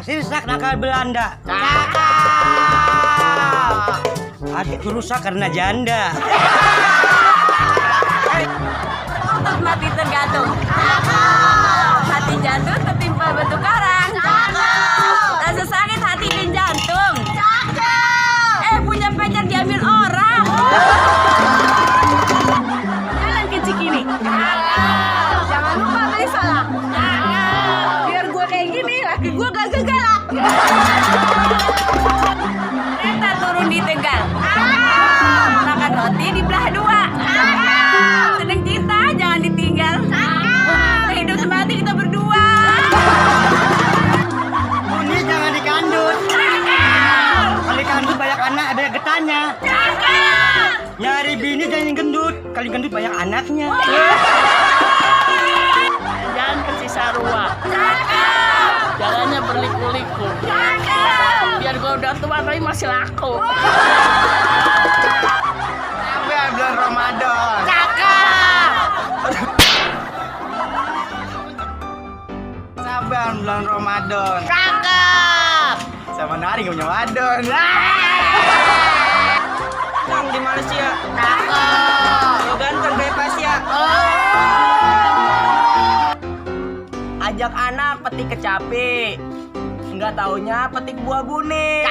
sirsak nakal Belanda. Hatiku rusak karena janda. Otot mati tergantung. Hati jantung tertimpa batu karang. Rasa sakit hati dan jantung. Punya pacar diambil orang. Jalan ke Cikini. Jangan lupa beli salah. Biar gue kayak gini, laki gue gak galak. Kereta turun di Tegal. Makan roti di belah dua. Sedang cinta jangan ditinggal. Hidup semati kita berdua. Ini jangan dikandut. Kalau dikandut banyak anak ada getahnya. Nyari bini jangan gendut. Kalau gendut banyak anaknya. Jangan ke Cisarua. Jalannya berliku-liku. Biar gue udah tua tapi masih laku. Sampai bulan Ramadan. Sabar bulan Ramadan. Sama nari gak punya wadon. Bang di Malaysia. Lo ganteng bebas ya. Ajak anak petik kecapi. Enggak taunya petik buah buni.